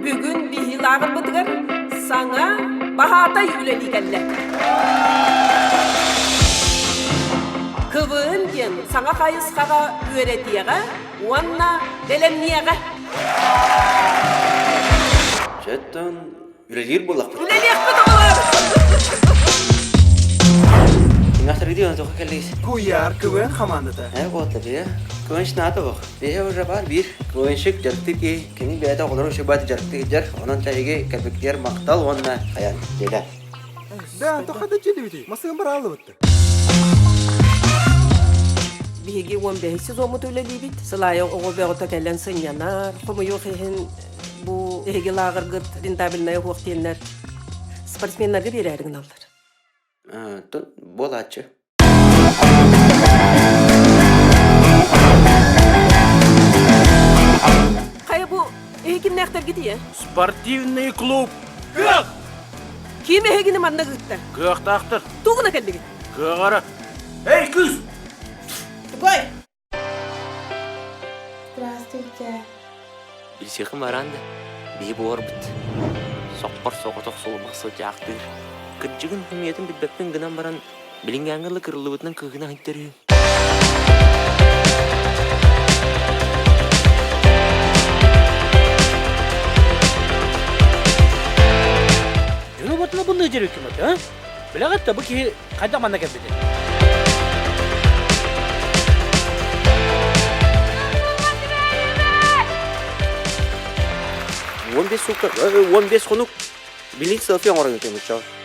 Бүгүн биһи лааҕырбытыгар саҥа баһаатай үлэлии кэллэ. КВН диэн саҥа хайысхаҕа үөрэтиэҕэ уонна бэлэмниэҕэ. Чөттөн үлэлиир буоллахпыт. Үлэлиэхпит оҕолор! Кимнээхтэргитий оны тоққа кэллигит? Куйаар КВН хамаандата. Э, вот бие. КВНщик наада бох. Биһи уже бар биир КВНщик дьарыктыы киһи. Кини бэйэтэ оҕолору үчүгэй дьарыктыы сылдьар. Онон тэһиги кэлбиттиэр махтал уонна хайан дьиэлэ. Да, тоха да дьиэлибитий? Масыгын барааллыбытты. Биһиги 15 сезоммут үлэлиибит. Сыл аайы оҕо бөҕөтө кэлэн сынньанар. Хомойуох иһин бу эһиги лааҕыргыт рентабельнай уһуох диэннэр спортсменнарга биэрээри гыналлар. Буолааччы. Хайа бу эһи кимнээхтэргит ийэ? Спортивный клуб. Кыах! Ким эһигини манна ыытта? Кыахтаахтар. Тугуна кэллигит? Кыаҕара. Эй, кыыс! Тугай! Здравствуйте. Билсиэхим бараан да, биһи буорбут. Соххор соҕотох сулумах сылдьаахтыыр. Кырдьыгын хомуйатын билбэппин гынан баран, билиҥҥээҥҥэ ыла кырыллыбытынан кыыһына ыйтарыы. Дьону ботуна бу дьэрүккүм а? Билэҕит да бу киһи хайдах манна кэлбитин? 15 суукка, 15 хонук билин селфи оҥорон ыытыам оччоҕо.